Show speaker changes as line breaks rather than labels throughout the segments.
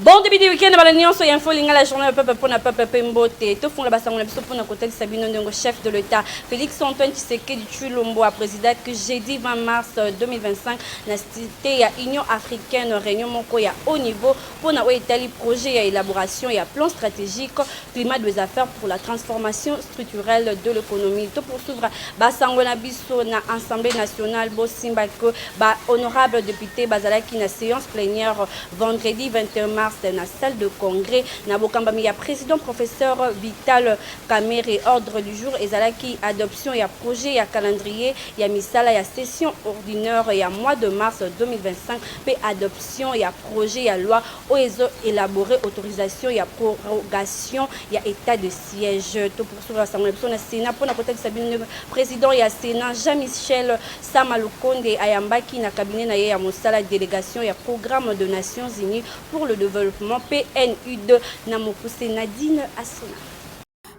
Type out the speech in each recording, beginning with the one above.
Bon début de week-end bala nyonso ya info lingala journal ya peuple mpona peuple mpe mbote. Tofungola basango na biso mpona kotalisa bino ndenge chef de l'État Félix Antoine Tshisekedi Tshilombo a présidaki jeudi 20 mars 2025 na cité ya Union africaine réunion moko ya haut niveau mpona oyo etali projet ya élaboration ya plan stratégique climat des affaires pour la transformation structurelle de l'économie. To poursuivre basango na biso na Assemblée nationale, bosimba que ba honorable député bazalaki na séance plénière vendredi 21 mars na salle de congrès na bokambami ya président professeur Vital Kamerhe. Ordre du jour ezalaki adoption ya projet ya calendrier ya misala ya session ordinaire ya mois de mars 2025 mpe adoption ya projet ya loi oyo ezo élaborer autorisation ya prorogation ya état de siège. To poursuivre sango na biso na Sénat mpona kotalisa bino ndenge président ya Sénat Jean-Michel Sama Lukonde ayambaki na cabinet na ye ya mosala délégation ya Programme de Nations Unies pour le développement, PNUD na mokuse. Nadine Asona.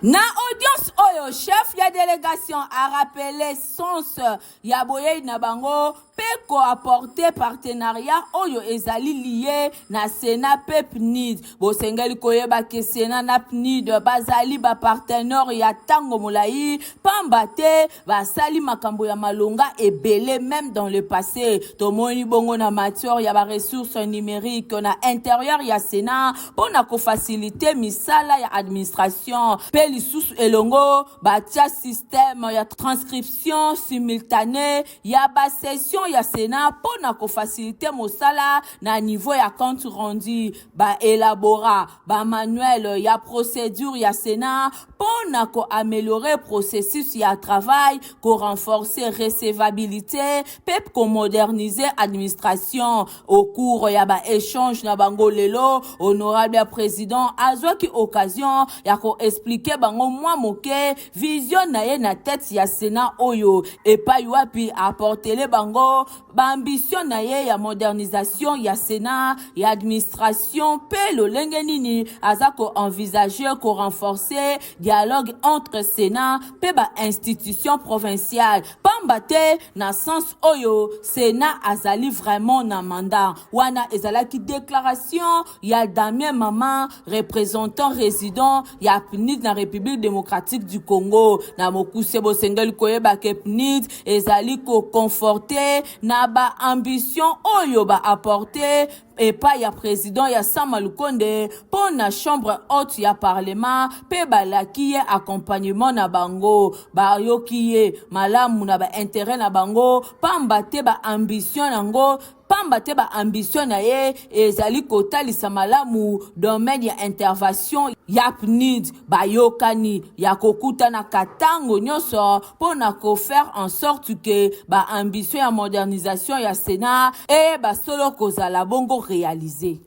Na audience oyo, chef ya délégation a rappelé sens ya boyei na bango mpe koapporter partenariat oyo ezali lié na Sénat mpe PNID. Bosengeli koyeba ke Sénat na PNID bazali bapartenaire ya ntango molai, pamba te basali makambo ya malonga ebele même dans le passé. Tomoni bongo na matière ya baressources numériques na intérieur ya Sénat mpo na kofaciliter misala ya administration, mpe lisusu elongo batia système ya transcription simultanée ya basession ya Sénat mpo na kofaciliter mosala na niveau ya compte rendu. Baélabora bamanuel ya procédure ya Sénat mpo na koaméliorer processus ya travail, korenforcer recevabilité mpe komoderniser administration. Au cours ya baéchange na bango lelo, honorable ya président azwaki occasion ya koexpliquer bango mwa moke vision na ye na tête ya Sénat oyo, epai wapi aportele bango baambition na ye ya modernisation ya Sénat, ya administration, mpe lolenge nini aza koenvisager korenforcer dialogue entre Sénat mpe bainstitution provinciale, pamba te na sens oyo Sénat azali vraiment na mandat wana. Ezalaki déclaration ya Damien Mama, représentant résident ya PNID na République démocratique du Congo. Na mokuse, bosengeli koyeba ke PNID ezali koconforter na baambition oyo baapporter epai ya président ya Sama Lukonde mpo na chambre haute ya parlement, mpe balaki ye accompagnement na bango. Bayoki ye malamu na baintérêt na bango, pamba te baambition yango, pamba te baambition na ye ezali kotalisa malamu domaine ya intervention ya PNID. Bayokani ya kokutanaka ntango nyonso mpo na kofaire en sorte ke baambition ya modernisation ya Sénat eyeba solo kozala bongo réalisé.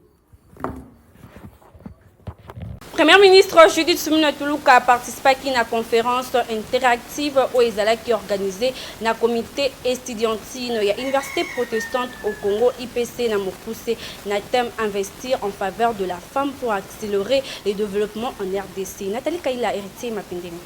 Premier ministre Judith Suminwa Tuluka participaki na conférence interactive oyo ezalaki organisée na comité estudiantine ya Université protestante au Congo, IPC na mokuse, na thème "Investir en faveur de la femme pour accélérer le développement en RDC". Nathalie Kaila, Héritier Mapendeni.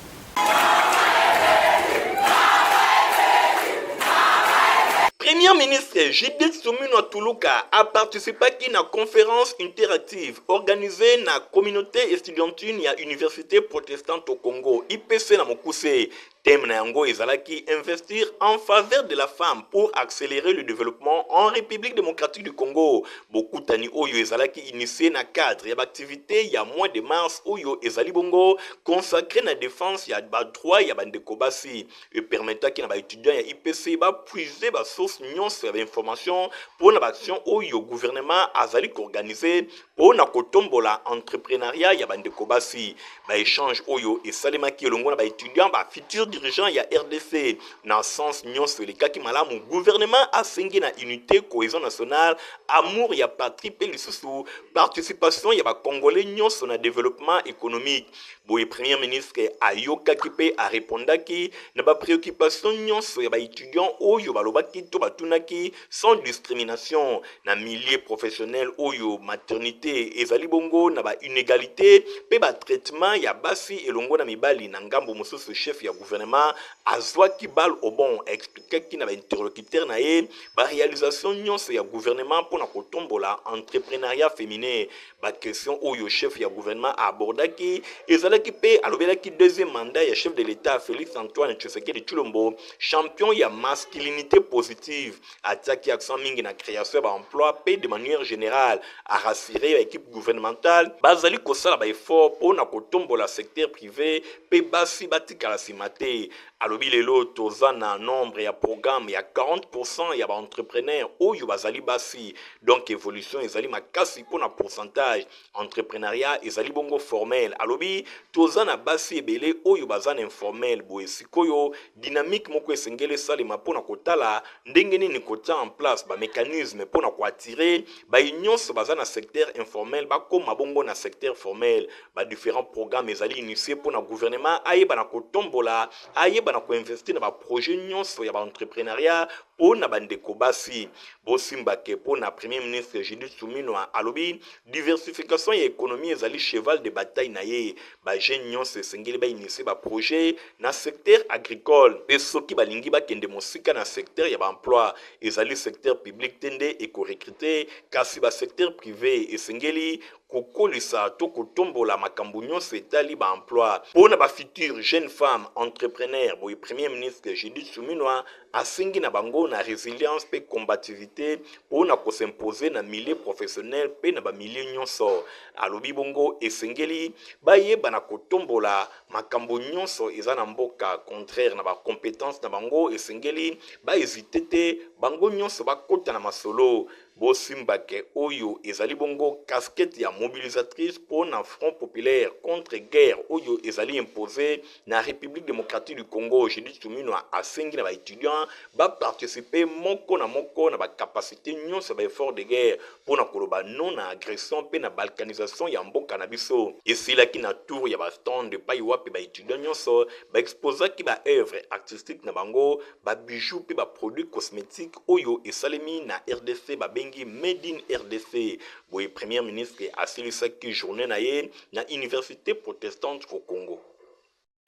Premier ministre Judith Suminwa Tuluka a participé à la conférence interactive organisée na communauté estudiantine ya Université protestante au Congo, IPC na mokuse. Thème na yango ezalaki "Investir en faveur de la femme pour accélérer le développement en République démocratique du Congo". Bokutani oyo ezalaki initié na cadre ya baactivité ya mois de mars oyo ezali bongo consacré na défense ya badroit ya bandeko basi. Epermettaki na baétudiant ya IPC bapuiser basource nyonso ya bainformation mpo na baaction oyo gouvernement azali koorganiser mpo na kotombola entrepreneuriat ya bandeko basi. Baéchange oyo esalemaki elongo na baétudiant, bafutur dirigeant ya RDC, na sens nyonso elekaki malamu. Gouvernement asengi na unité, cohésion nationale, amour ya patrie mpe lisusu participation ya bacongolais nyonso na développement économique. Boye premier ministre ayokaki mpe arépondaki na bapréoccupation nyonso ya baétudiant oyo balobaki to batu. batunaki sans discrimination na milieu professionnel oyo maternité ezali bongo na ba inégalité mpe ba traitement ya basi elongo na mibali. Na ngambo mosusu, chef ya gouvernement azwaki balle au bond, expliquaki na bainterlocuteur na ye baréalisation nyonso ya gouvernement mpona kotombola entrepreneuriat féminin. Baquestion oyo chef ya gouvernement abordaki ezalaki mpe alobelaki deuxième mandat ya chef de l'État Félix Antoine Tshisekedi Tshilombo, champion ya masculinité positive. Atiaki accent mingi na création ya baemploi mpe de manière générale arassurer baéquipe gouvernementale bazali kosala baeffort mpona kotombola secteur privé mpe basi batikala nsima te. Alobi lelo toza na nombre ya programme ya 40 ya baentrepreneur oyo bazali basi, donc évolution ezali makasi mpona pourcentage entrepreneuriat ezali bongo formel. Alobi toza na basi ebele oyo baza na informel. Boye sikoyo dynamique moko esengeli esalema mpona kotala ndenge nini kotia en place bamécanisme mpona koattirer baye nyonso baza na secteur informel bakóma bongo na secteur formel. Badifférents programme ezali initié mpona gouvernement ayeba na kotombola, ayeba na koinvestir na baprojet nyonso ya baentrepreneuriat mpo na bandeko basi. Bosimbake mpo na premier ministre Judith Suminwa, alobi diversification ya économie ezali cheval de bataille na ye. Bajeune nyonso esengeli bainitier baprojet na secteur agricole mpe soki balingi bakende mosika na secteur ya baemploi, ezali secteur public te nde ekorecruter, kasi basecteur privé esengeli kokolisa to kotombola makambo nyonso etali baemploi mpo na bafuture jeune femme entrepreneur. Boye premier ministre Judith Suminwa asengi na bango na résilience mpe combativité mpo na kos'imposer na milieu professionnel mpe na bamilieu nyonso. Alobi bongo esengeli bayeba na kotombola makambo nyonso eza na mboka contraire na bacompétence na bango, esengeli bahésiter te, bango nyonso bakota na masolo. Bosimbake oyo ezali bongo casquette ya mobilisatrice mpo na Front populaire contre guerre oyo ezali imposé na République démocratique du Congo. Judith Suminwa asengi na baétudiant baparticiper moko na moko na bacapacité nyonso ya baeffort de guerre mpo na koloba non na agression mpe na balkanisation ya mboka na biso. Esilaki na tour ya bastand epai wapi baétudiant nyonso baexposaki baœuvre artistique na bango, babijou mpe baproduit cosmétique oyo esalemi na RDC, babengi Made in RDC. Boye premier ministre asilisaki journée na ye na Université protestante au Congo.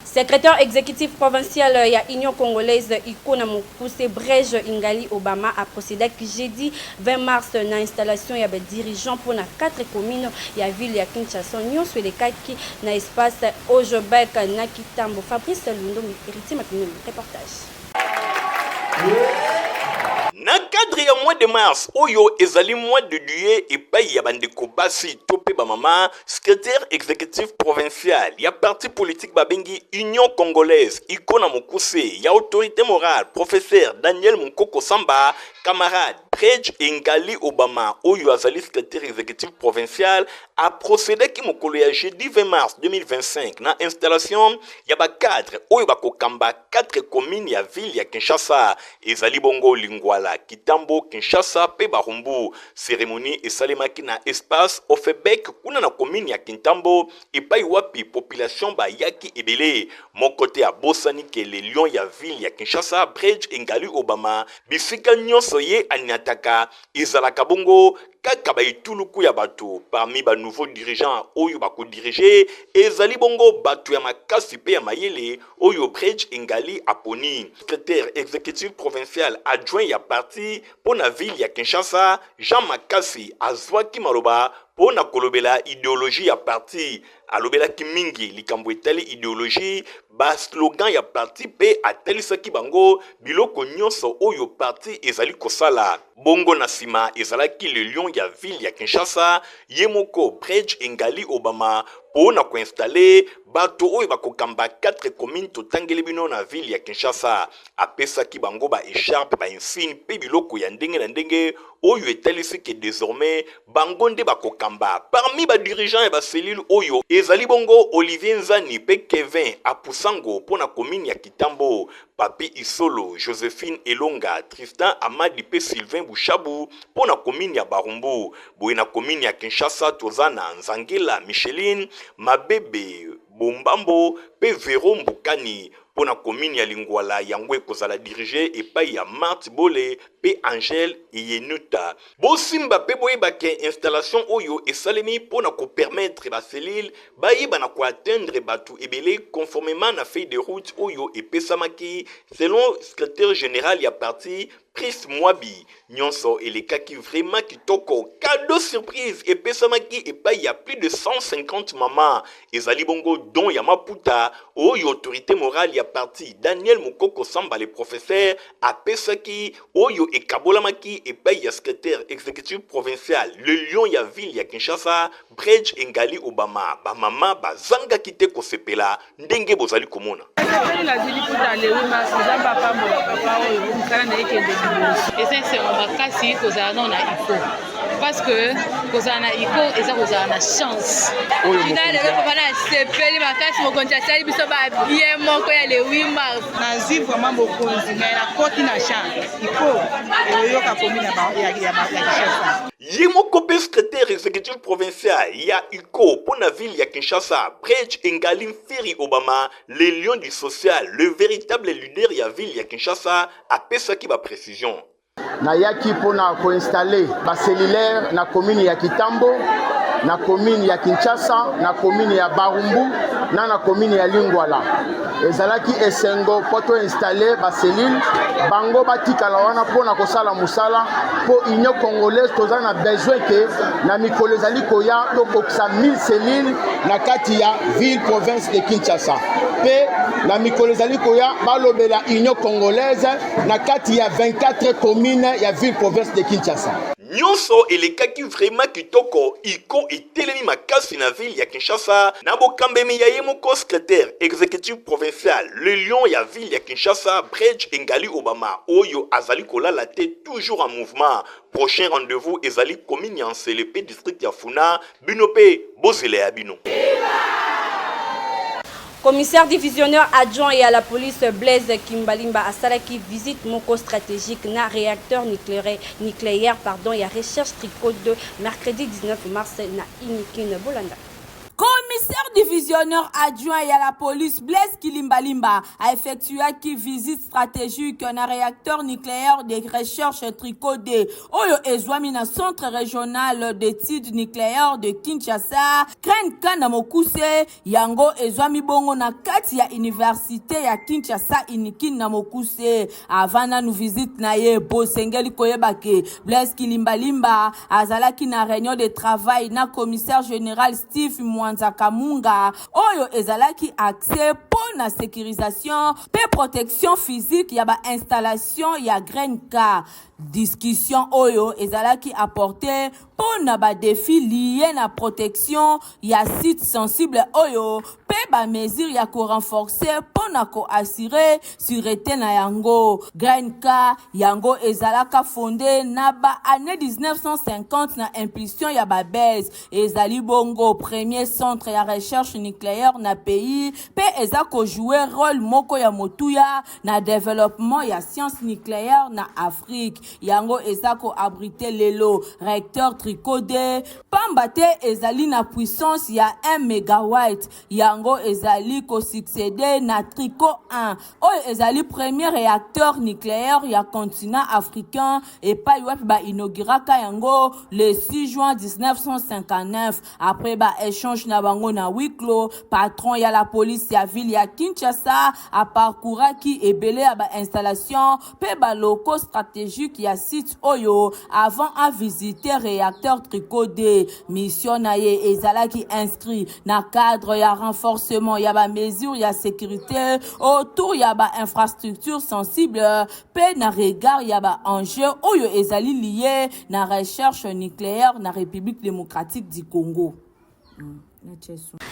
Secrétaire exécutif provincial ya Union congolaise UCO na mokuse, Brege Ingali Obama, a procédé jeudi 20 mars na installation ya dirigeant pour na quatre communes ya ville ya Kinshasa. Nyonso elekaki na espace Ojebek na Kitambo. Fabrice Lundomi, Héritier Mapinoni, reportage.
Na cadre ya mois de mars oyo ezali mois de dédié epai ya bandeko basi to mpe bamama, secrétaire exécutif provincial ya parti politique babengi Union congolaise, UCO na mokuse, ya autorité morale professeur Daniel Mokoko Samba, camarade Brej Engali Obama oyo azali secrétaire exécutif provincial aprocédaki mokolo ya jeudi 20 mars 2025 na installation ya bacadre oyo bakokamba 4 commune ya ville ya Kinshasa. Ezali bongo Lingwala, Kitambo, Kinshasa mpe Barumbu. Cérémonie esalemaki na espace Ofebek kuna na commune ya Kintambo, epai wapi population bayaki ebele. Moko te abosani ke le lion ya ville ya Kinshasa, Brej Engali Obama, bisika nyonso ye aniataka ezalaka bongo kaka baetuluku ya bato. Parmi banouveau dirigeant oyo bakodiriger ezali bongo bato ya makasi mpe ya mayele oyo Brej Engali aponi. Secrétaire exécutif provincial adjoint ya parti mpo na ville ya Kinshasa, Jean Makasi, azwaki maloba mpo na kolobela idéologie ya parti. Alobelaki mingi likambo etali idéologie, baslogan ya parti mpe atalisaki bango biloko nyonso oyo parti ezali kosala. Bongo na nsima ezalaki le lion ya ville ya Kinshasa ye moko, Brej Engali Obama, mpo na koinstaller bato oyo bakokamba 4 commune totangeli bino na ville ya Kinshasa. Apesaki bango baécharpe, bainsigne mpe biloko ya ndenge na ndenge oyo etalisi ke désormais bango nde bakokamba. Parmi badirigeant ya bacellule oyo ezali bongo Olivier Nzani mpe Kevin Apusango mpo na commune ya Kitambo, Papi Isolo, Josephine Elonga, Tristan Amadi mpe Sylvain Bushabu mpo na commune ya Barumbu. Boye na commune ya Kinshasa toza na Nzangela Micheline, Mabebe Bombambo mpe Vero Mbukani. Mpo na commune ya Lingwala, yango ekozala diriger epayi ya Marthe Bole mpe Angèle Iyenuta. Bosimba mpe boyeba ke installation oyo esalemi mpo na ko permettre ba cellules bayeba na ko atteindre batu ebele conformement na feuille de route oyo epesamaki selon secretaire general ya parti Chris Mwabi. Nyonso elekaki vraiment kitoko. Cadeau surprise epesamaki epai ya plus de 150 mama. Ezali bongo don ya maputa oyo autorité morale ya parti Daniel Mukoko Samba le professeur apesaki oyo ekabolamaki epai ya secrétaire exécutif provincial le lion ya ville ya Kinshasa Bredge Engali Obama. Ba mama bazangaki te kosepela ndenge bozali komona.
Nasepeli nazwi liputa le 8 mars Nzambe apambola papa oyo mosala na ye ekende liboso.
Eza esengo makasi kozala nao na iko parce que kozala na iko eza kozala na chance.
Na lelo papa nasepeli makasi mokonzi asali biso ba bien moko ya le 8 mars.
Nazwi vraiment mokonzi mais nakoti na champ iko oyoka komi ya Kinshasa.
Ye moko mpe secretaire executif provincial ya UCO mpo na ville ya Kinshasa, Bredge Engali Mfiri Obama, le lion du social, le veritable leader ya ville ya Kinshasa, apesaki ba precisions.
Nayaki mpo na ko installer ba cellulaires na commune ya Kitambo, na commune ya Kinshasa, na commune ya Barumbu na na commune ya Lingwala. Ezalaki esengo mpo to installer ba cellules, bango batikala wana mpo na kosala mosala mpo Union congolaise toza na besoin ke na mikolo ezali koya tokokisa 1000 cellules na kati ya ville province de Kinshasa mpe na mikolo ezali koya balobela Union congolaise na kati ya 24 communes ya ville province de Kinshasa.
Nionso elekaki vraiment kitoko, Iko etelemi makasi na ville ya Kinshasa na bokambemi ya ye moko secretaire executif provincial le lion ya ville ya Kinshasa Bredge Engali Obama oyo azali kolala te toujours en mouvement. Prochain rendez-vous ezali commune ya Nsele pe district ya Funa, bino pe bozela ya bino.
Commissaire divisionnaire adjoint ya la police Blaise Kimbalimba asalaki visite moko stratégique na réacteur nucléaire, nucléaire pardon, ya recherche Tricot 2 mercredi 19 mars na Unikin. Bolanda.
Commissaire divisionnaire adjoint ya la police Blaise Kilimbalimba a effectuaki visite stratégique na réacteur nucléaire de recherche Tricot 2 oyo ezwami na centre régional d'études nucléaires de Kinshasa, CRENK na mokuse. Yango ezwami bongo na kati ya Universite ya Kinshasa, Unikin na mokuse. Avant nanu visite na ye, bosengeli koyeba ke Blaise Kilimbalimba azalaki na reunion de travail na commissaire general Steve Mwanza Kamunga oyo ezalaki axe mpo na securisation mpe protection physique ya ba installations ya Grain-K. Discussion oyo ezalaki apporter mpo na ba defis lies na protection ya sites sensibles oyo mpe ba mesures ya ko renforcer mpo na ko assurer surete na yango. Grain-K yango ezalaka fonde na ba annees 1950 na impulsion ya ba Belges. Ezali bongo premier centre ya recherche nucleaire na pays mpe eza ko jouer role moko ya motuya na developpement ya science nucleaire na Afrique. Yango eza ko abriter lelo recteur Tricot 2 pamba te ezali na puissance ya 1 megawatt. Yango ezali ko succeder na Tricot 1 oyo ezali premier reacteur nucleaire ya continent africain epayi wapi ba inauguraka yango le 6 juin 1959. Après ba echanges na bango na huis clos, patron ya la police ya ville ya Kinshasa a parcouraki ebele ya ba installations pe ba locaux strategiques ya site oyo avant a visiter reacteur Tricot 2. Mission na ye ezalaki inscrit na cadre ya renforcement ya ba mesures ya securite autour ya ba infrastructures sensibles pe na regard ya ba enjeux oyo ezali lie na recherche nucleaire na Republique democratique du Congo.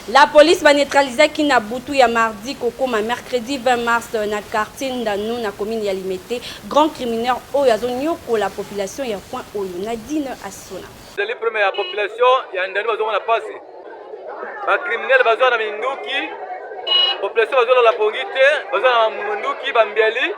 La police ba neutralisaki na butu ya mardi kokoma mercredi 20 mars na quartier Ndanu na commune ya Limete grand criminel oyo azonyokola population ya coin oyo. Nadine Asona.
Ezali problème ya population ya Ndanu bazomona pasi. Ba criminels bazwa na minduki, population bazolala pongi te, bazwa na minduki ba mbeli,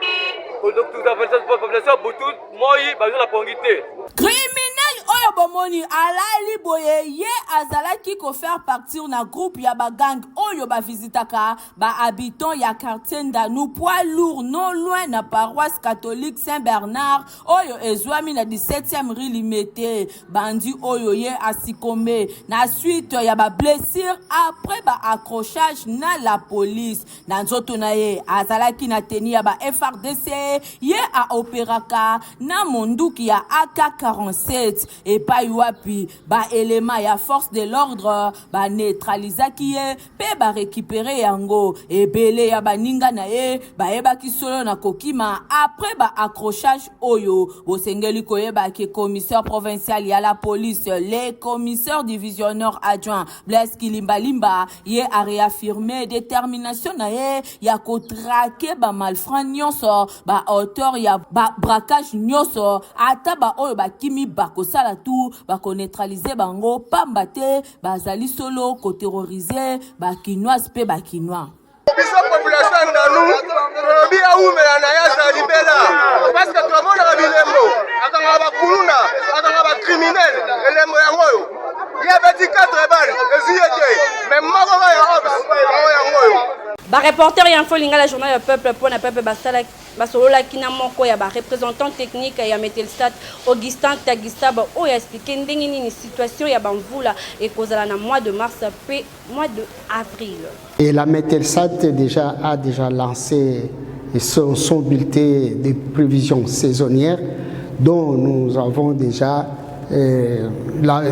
population butu moi bazolala pongi te.
Criminel oyo bomoni alali boye ye azalaki ko faire partir na groupe ya ba gang oyo ba visitaka ba habitants ya quartier Ndanu poids lourd non loin na paroisse catholique Saint Bernard oyo ezwami na 17e rue Limete. Bandi oyo ye asikombe na suite ya ba blessures après ba accrochage na la police. Na nzoto na ye azalaki na tenue ya ba FARDC, ye a operaka na monduki ya AK-47 epai wapi ba elements ya force de l'ordre ba neutralisaki ye mpe ba recuperer yango. Ebele ya baninga na ye bayebaki solo na kokima après ba accrochage oyo. Bosengeli koyeba ke commissaire provincial ya la police, le commissaire divisionnaire adjoint Blaise Kilimbalimba, ye a reaffirmer determination na ye ya ko traquer ba malfrats nyonso, ba auteurs ya ba braquages nyonso, ata ba oyo bakimi bakosala tout bako neutraliser bango pamba te bazali solo ko terroriser ba kinoises pe ba kinois.
Biso population ya Ndanu tolobi awumela na ye azala libela parce que tomonaka bilembo akangaka bakuluna akangaka bacriminel elembo yango oyo ye abeti 4 bale ezwi ye te mais moko kaka ya obs yango yango oyo.
Ba reporters ya Info Lingala Journal ya Peuple mpo na peuple basalaki basololaki na moko ya ba representant technique ya Metelsat Augustin Tagisaba oyo a expliquer ndenge nini situation ya ba mvula ekozala na mois de mars mpe mois de avril.
Et la Metelsat déjà, a déjà lancé son, son bulletin de prévisions saisonnières dont nous avons déjà, euh, la,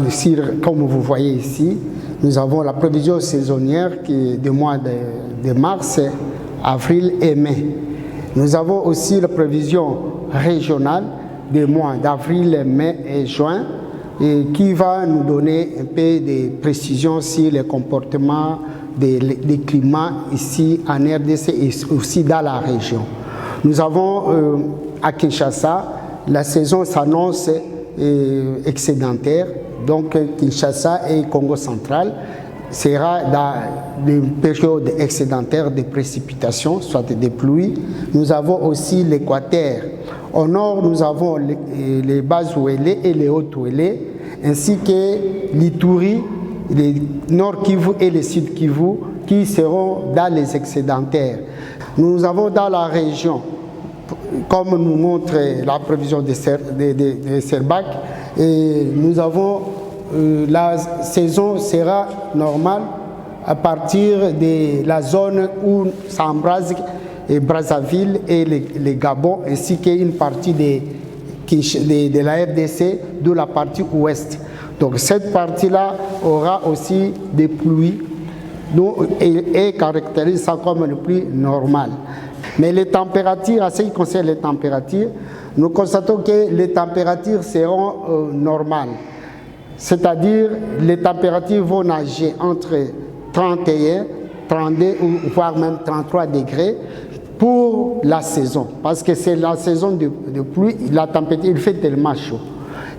comme vous voyez ici, nous avons la prévision saisonnière qui est du mois de, de mars, avril et mai. Nous avons aussi la prévision régionale des mois d'avril, mai et juin et qui va nous donner un peu de précisions sur les comportements des, des climats ici en RDC et aussi dans la région. Nous avons euh, à Kinshasa, la saison s'annonce euh, excédentaire, donc Kinshasa et Congo central sera dans une période excédentaire de précipitations, soit des pluies. Nous avons aussi l'équateur. Au nord, nous avons les, les bas Ouélé et les hauts Ouélé, ainsi que l'Ituri, le nord Kivu et le sud Kivu, qui seront dans les excédentaires. Nous avons dans la région, comme nous montre la prévision de, Ser, de, de, de Serbac, et nous avons euh, la saison sera normale à partir de la zone où s'embrase et Brazzaville et le, le Gabon, ainsi qu'une partie de, de, de la RDC, de la partie ouest. Donc cette partie-là aura aussi des pluies donc, et, et caractérise ça comme une pluie normale. Mais les températures, à ce qui concerne les températures, nous constatons que les températures seront euh, normales. C'est-à-dire les températures vont nager entre 31, 32 ou voire même 33 degrés pour la saison. Parce que c'est la saison de, de pluie, la température, il fait tellement chaud.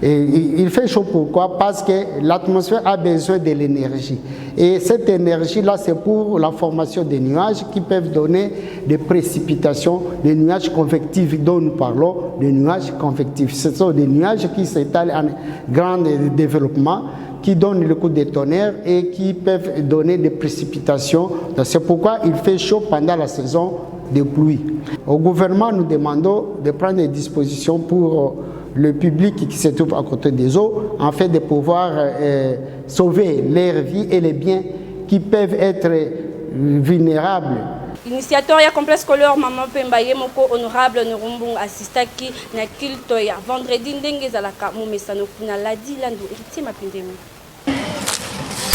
Et il fait chaud pourquoi Parce que l'atmosphère a besoin de l'énergie. Et cette énergie-là, c'est pour la formation des nuages qui peuvent donner des précipitations, des nuages convectifs dont nous parlons, des nuages convectifs. Ce sont des nuages qui s'étalent en grand développement, qui donnent le coup de tonnerre et qui peuvent donner des précipitations. C'est pourquoi il fait chaud pendant la saison de pluie. Au gouvernement, nous demandons de prendre des dispositions pour le public qui se trouve à côté des eaux, afin de pouvoir euh, sauver leur vie et les biens qui peuvent être vulnérables.
Initiateur ya complexe scolaire Maman Pemba ye moko honorable Nurumbung assistaki na culte ya vendredi ndenge ezalaka momesano kuna Ladi Landu Héritier Mapindemi.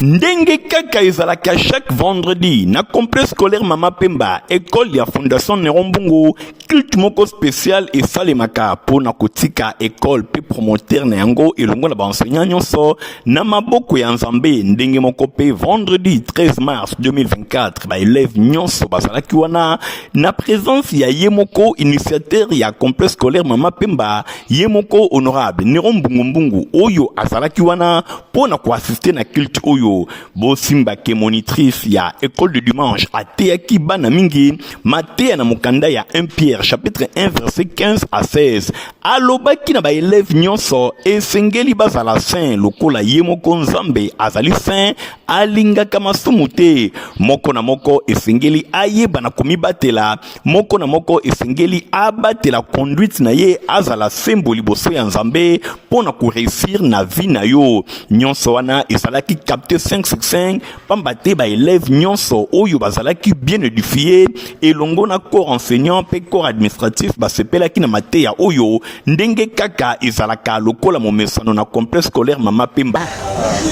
Ndenge kaka ezalaka chaque vendredi na complexe scolaire Mama Pemba, école ya Fondation Neron Mbungu, culte moko spécial esalemaka mpo na kotika école mpe promoteur na yango elongo na baenseignant nyonso na maboko ya Nzambe. Ndenge moko mpe vendredi 13 mars 2024 baelève nyonso bazalaki wana na présence ya ye moko initiateur ya complexe scolaire Mama Pemba, ye moko honorable Neron Mbungu Mbungu oyo azalaki wana mpo na koassiste na culte oyo. oyo. Bosimba ke monitrice ya Ecole de dimanche ateyaki bana mingi mateya na mokanda ya 1 Pierre chapitre 1 verset 15 à 16. Alobaki na ba elèves nyonso esengeli bazala saint lokola ye moko Nzambe azali saint, alingaka masumu te. Moko na moko esengeli ayeba na komibatela, moko na moko esengeli abatela conduite na ye, azala sembo liboso ya Nzambe mpo na koreusir na vie na yo. Nyonso wana ezalaki capte 5 sur 5 pamba te ba elèves nyonso oyo bazalaki bien édifié elongo na corps enseignant mpe corps administratif basepelaki na mateya oyo ndenge kaka ezalaka lokola momesano na complexe scolaire Mama Pemba.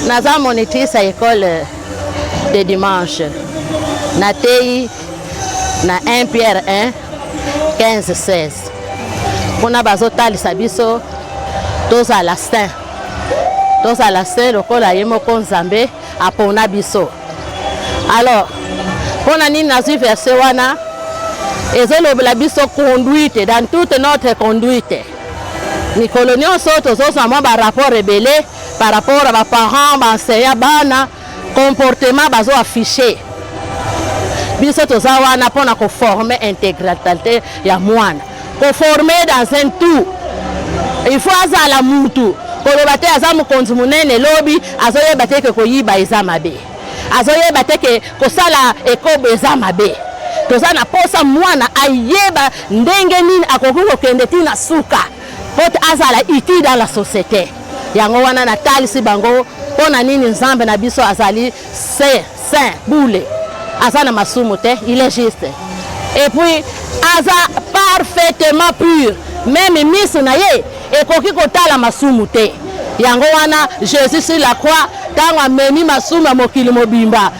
Naza monitrice ya école de dimanche, nateyi na 1 Pierre 1 15 16 kuna bazotalisa biso tozala saint, tozala saint lokola ye moko Nzambe apona biso. Alors mpo na nini nazwi verset wana? Ezolobela biso conduite, dans toute notre conduite. Mikolo nyonso tozozwa mwa barapport ebele par rapport ya baparent, baenseignant, bana comportement bazo affiche. Biso toza wana mpo na koforme intégralité ya mwana, koforme dans un tout. Il faut azala mutu koloba te aza mokonzi monene lobi azoyeba te ke koyiba eza mabe, azoyeba te ke kosala ekobo eza mabe. Toza na posa mwana ayeba ndenge nini akoki kokende ti na suka po te azala utile dans la société. Yango wana natalisi bango mpo na nini Nzambe na biso azali saint, saint bule, aza na masumu te, il est juste et puis aza parfaitement pur, meme miso na ye ekoki kotala masumu te. Yango wana Jésus sur la croix, ntango amemi masumu ya mokili mobimba,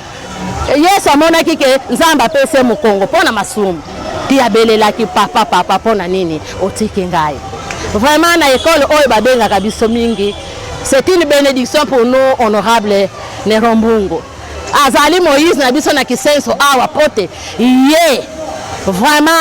Yesu amonaki ke Nzambe apesi ye mokongo mpo na masumu, ti abelelaki papa papa mpo na nini otiki ngai. Vraiment na ekole oyo babengaka biso mingi, c'est une bénédiction pour nous honorable Nero Mbungu. Azali Moïse na biso na Kisenso awa pote ye vraiment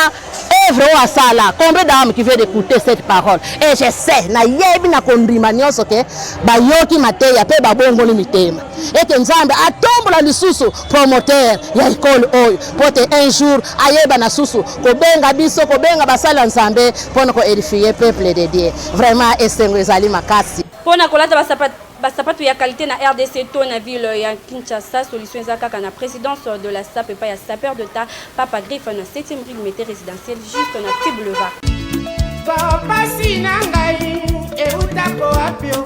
œuvre oyo asala. Combien d'âmes qui vient d'écouter cette parole? Et je sais, nayebi na kondima nyonso ke bayoki mateya pe babongoli mitema, ete Nzambe atombola lisusu promoteur ya ekole oyo po te un jour ayeba na susu kobenga biso, kobenga basali ya Nzambe pona ko édifier peuple de Dieu. Vraiment esengo ezali makasi.
Pona kolata basapatu ya qualité na RDC to na ville ya Kinshasa, solution eza kaka na présidence de la SAP epai ya sapeur d'État Papa Griffe na 7e rue Limete résidentielle juste na Petit Boulevard.
Pasi na ngai eutako wapi o?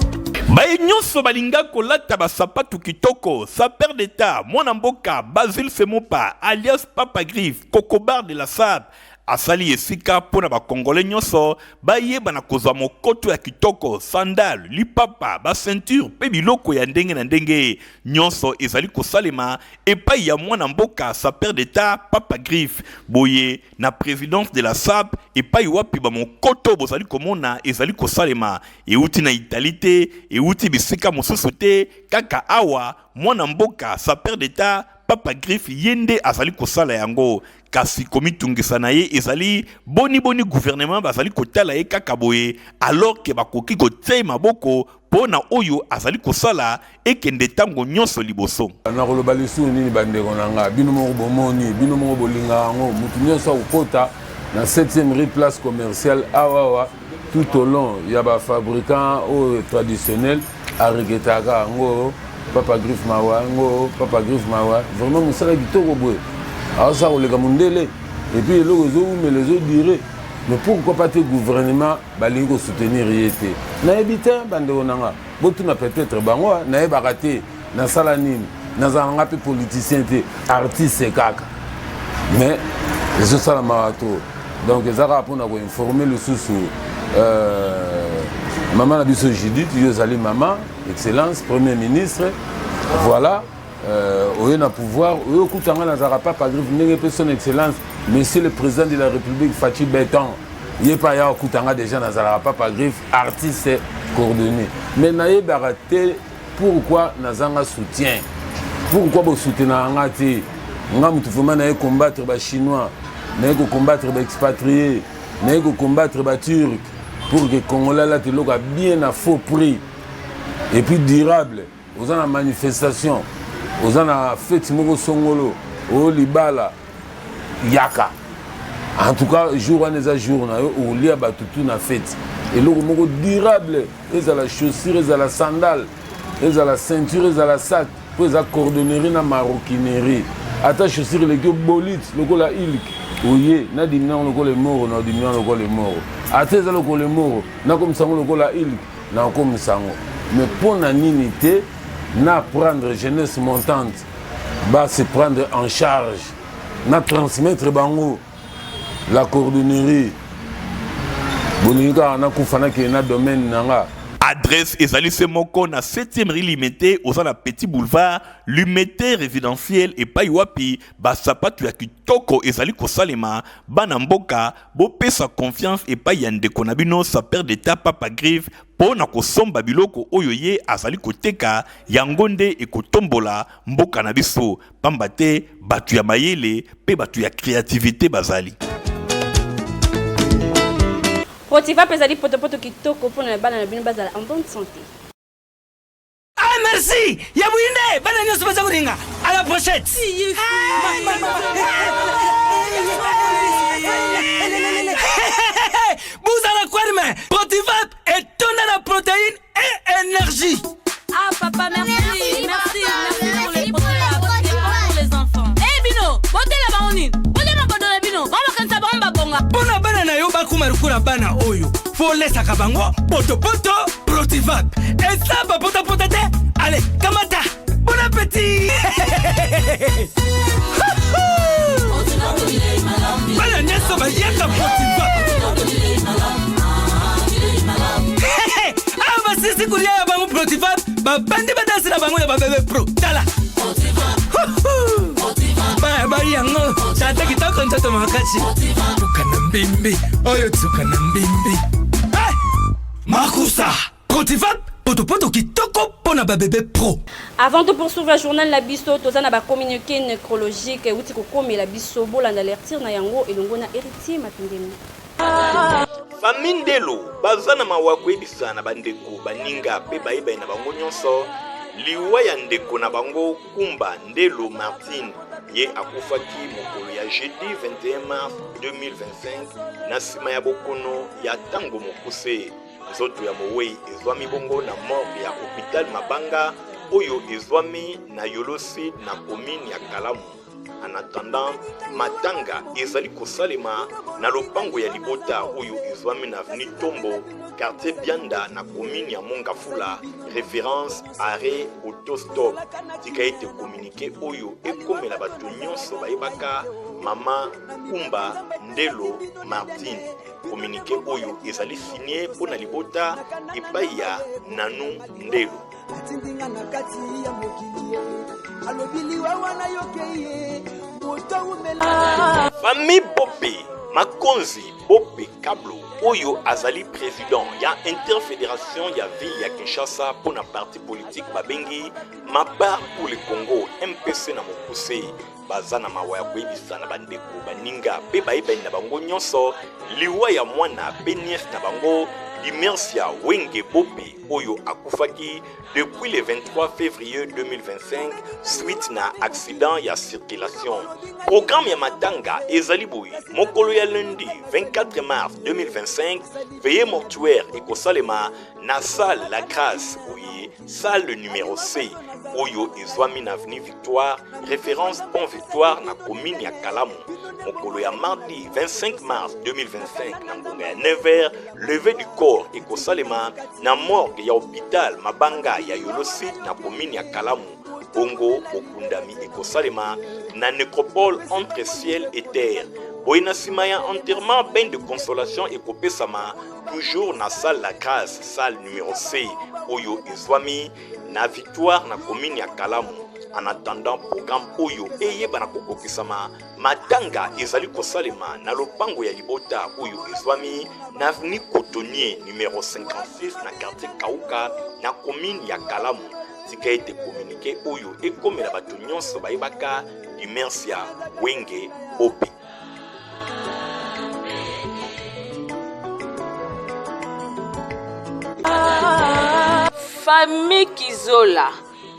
Baye nyonso balinga kolata basapatu kitoko, sapeur d'État mwana mboka Basile Semopa alias Papa Griffe Kokobar de la SAP asali esika mpo na bakongole nyonso bayeba na kozwa mokoto ya kitoko, sandale, lipapa, ba ceinture mpe biloko ya ndenge na ndenge. Nyonso ezali kosalema epai ya mwana mboka sapeur d'État Papa Griffe. Boye na présidence de la SAP epai wapi bamokoto bozali komona ezali kosalema, euti na Italie te, euti bisika mosusu te, kaka awa mwana mboka sapeur d'État Papa Griffe ye nde azali kosala yango. Kasi komitungisa na ye ezali boni boni gouvernement bazali kotala ye kaka boye, alors ke bakoki kotia ye maboko mpo na oyo azali kosala ekende ntango nyonso liboso.
Nakoloba lisusu nini bandeko na nga? Bino moko bomoni, bino moko bolingaka yango. Motu nyonso akokota na 7e rue place commerciale awawa tout au long ya bafabricant oyo traditionnel aregretaka yango. Papa Griffe mawa yango, Papa Griffe mawa vraiment mosala kitoko boye, aosala koleka mondele et puis eloko ezowumela ezodure. Mais pourquoi pas te gouvernement balingi kosoutenir ye te? Nayebi te bandeko na nga, botuna peut-être bango. Nayebaka te nasala nini, nazala nga mpe politicien te, artiste kaka, mais ezosalamaka to. Donc eza kaka mpona koinforme lisusu mama na biso Judith, yo ozali mama excellence premier ministre, voilà, oye na pouvoir, oye okuta nga nazalaka Papa Griffe ndenge mpe son excellence monsieur le président de la République Fatshi Béton ye mpe aya okuta nga déjà nazalaka Papa Griffe artiste coordonné. Mais nayebaka te pourquoi nazanga soutien, pourquoi bosoutenaka nga te. Nga motu vraiment naye combattre bachinois, naye kocombattre baexpatrié, naye kocombattre baturc pour que congolais alata eloko ya bien na faux prix et puis durable. Oza na manifestation, Oza na feti moko songolo, o libala, yaka. En tout cas, jour wana eza jour na yo, okolia bato tout na feti. Eloko moko durable, ezala chaussure, ezala sandale, ezala ceinture, ezala sac, mpo eza cordonnerie na maroquinerie. Ata chaussure eleki yo bolite lokola ilk, oye na dimina yango lokola emoro, na dimina yango lokola emoro. Ata eza lokola emoro, nakomisa yango lokola ilk, nakomisa yango. Mais mpo na nini te na prendre jeunesse montante ba se prendre en charge, na transmettre bango la cordonnerie. Bolingi kaka nakufa nakende na domaine na nga.
Adresse ezali se moko na 7e rue Limete, oza na Petit Boulevard Limete résidentiel epai wapi ba sapatu ya kitoko ezali kosalema. Bana mboka bopesa confiance epai ya ndeko na bino sapeur d'etat Papa Griffe mpo na kosomba biloko oyo ye azali koteka. Yango nde ekotombola mboka na biso, pamba te bato ya mayele mpe bato ya creativite bazali.
Protivap ezali potopoto kitoko mpo na bana na bino bazala en bonne santé.
Ah merci ya buyinde bana nyonso baza kolinga à la prochaine. Buzala kwerme Protivap etonda na protéine et énergie.
Ah papa merci merci merci, merci pour les Protivap, c'est bon pour les enfants. Eh bino botela bango nini? Botela mabodo na bino bango bakanisa bango babonga.
Mpo na bana na yo bakoma lokola bana oyo folesaka bango potopoto Protivap eza bapotapota te. Ale kamata bon appétit. Bana nyonso baliaka Protivap. Awa basisi kolia ya bango Protivap, babandi badansi na bango ya babebe pro. Tala baya bali yango tata kitoko nzoto makasi tuka na mbimbi oyo tuka na mbimbi. Hey! Makusa Protivap potopoto kitoko mpo na babebe pro.
Avant de poursuivre journal na biso, toza na ba communiqué nécrologique euti kokomela biso. Bolanda lecture na yango elongo na Héritier Mapindemi.
Famille Ndelo baza na mawa koyebisa na bandeko, baninga pe bayebani na bango nyonso liwa ya ndeko na bango Kumba Ndelo Martine. Ye akufaki mokolo ya jeudi 21 mars 2025 na nsima ya bokono ya ntango mokuse. Nzoto ya mowei ezwami bongo na morgue ya hôpital Mabanga oyo ezwami na Yolo Sud na commune ya Kalamu. En attendant, matanga ezali kosalema na lopango ya libota oyo ezwami na avenue Tombo, quartier Bianda na commune ya Mongafula, référence arrêt autostop. Tika ete communiqué oyo ekomela bato nyonso bayebaka mama Kumba Ndelo Martine. Communiqué oyo ezali signé mpo na libota epai ya Nanu Ndelo.
Atindi nga na kati ya mokili ye alobi liwa wana yokei ye moto awumela.
Famille Bope Makonzi Bope Kablo oyo azali president ya interfederation ya ville ya Kinshasa mpo na parti politique babengi Mapar pour le Congo MPC na mokuse, baza na mawa ya koyebisa na bandeko, baninga mpe bayebani na bango nyonso liwa ya mwana mpe nièce na bango Dimercia Wenge Bope oyo akufaki depuis le 23 février 2025 suite na accident ya circulation. Programme ya matanga ezali boye: mokolo ya lundi 24 mars 2025 veillée mortuaire ekosalema na salle La Grâce oye salle numéro C oyo ezwami na avenue Victoire, référence Pont Victoire na commune ya Kalamu. Mokolo ya mardi 25 mars 2025 na ngonga ya 9h, levée du corps ekosalema na morgue ya hôpital Mabanga ya Yolo Sud na commune ya Kalamu. Bongo bokundami ekosalema na nécropole entre ciel et terre. Boye na nsima ya enterrement, bain de consolation ekopesama toujours na salle La Grâce, salle numéro C oyo ezwami na Victoire na commune ya Kalamu. En attendant programme oyo eyebana kokokisama, matanga ezali kosalema na lopango ya libota oyo ezwami na avenue Cotonnier numéro 56 na quartier Kauka na commune ya Kalamu. Tika ete communiqué oyo ekomela bato nyonso bayebaka Dimercia Wenge Bope.
Famille Kizola.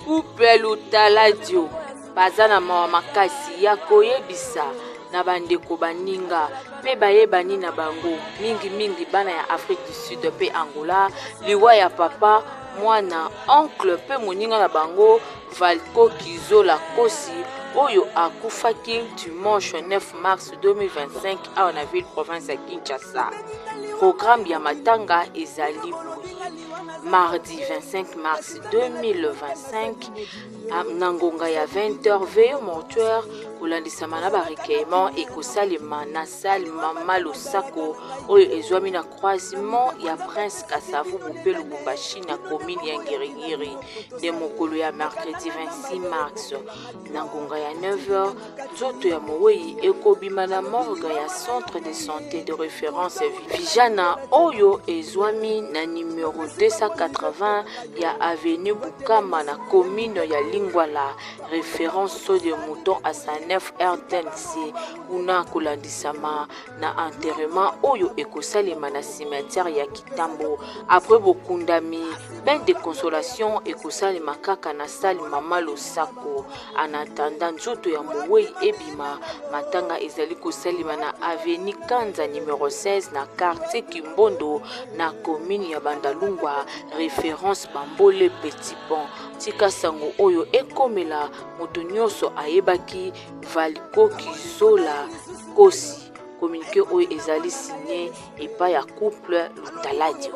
Couple Lutaladio baza na mawa makasi ya koyebisa na bandeko baninga mpe bayebani na bango mingi mingi bana ya Afrique du Sud mpe Angola liwa ya papa mwana oncle mpe moninga na bango Valco Kizola Kosi oyo akufaki dimanche 9 mars 2025 awa na ville province ya Kinshasa. Programme ya matanga ezali boye mardi 25 mars 2025 na ngonga ya 20h veille mortuaire kolandisama na barecueillement ekosalema na salle mama losako oyo ezwami na croisement ya prince kasavubu mpe lubumbashi na commune ya ngiringiri nde mokolo ya mercredi 26 mars na ngonga ya 9h nzoto ya mowei ekobima na morgue ya centre de santé de référence vijana oyo ezwami na numero 280 ya avenue bukama na commune ya lingwala référence saut de mouton à sa 9 rtnc kuna kolandisama na enterrement oyo ekosalema na cimetière ya Kitambo après bokundami bain de consolation ekosalema kaka na salle mama Losako en attendant nzoto ya mowei ebima matanga ezali kosalema na avenue Kanza numero 16 na quartier Kimbondo na commune ya Bandalungwa référence Bambole Petit Pont tika sango oyo ekomela moto nyonso ayebaki Valco Kizola Kosi. Communiqué oyo ezali signé epai ya couple Lutaladio.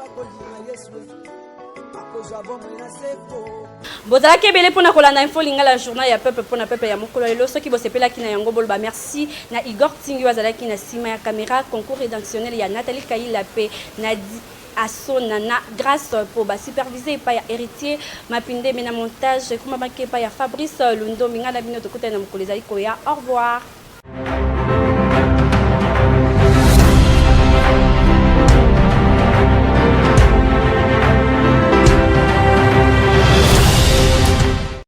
Bozalaki ebele mpona kolanda info lingala journal ya peuple mpona peuple ya mokolo lelo. Soki bosepelaki na yango boloba merci na Igor Tingi oyo azalaki na nsima ya caméra, concours rédactionnel ya Nathalie Kaila mpe na Asona na Grace mpo ba supervise epai ya Héritier Mapindeme na montage ekomamaki epai ya Fabrice Lundombi. Ngai na bino tokutani na mokolo ezali koya. Au revoir.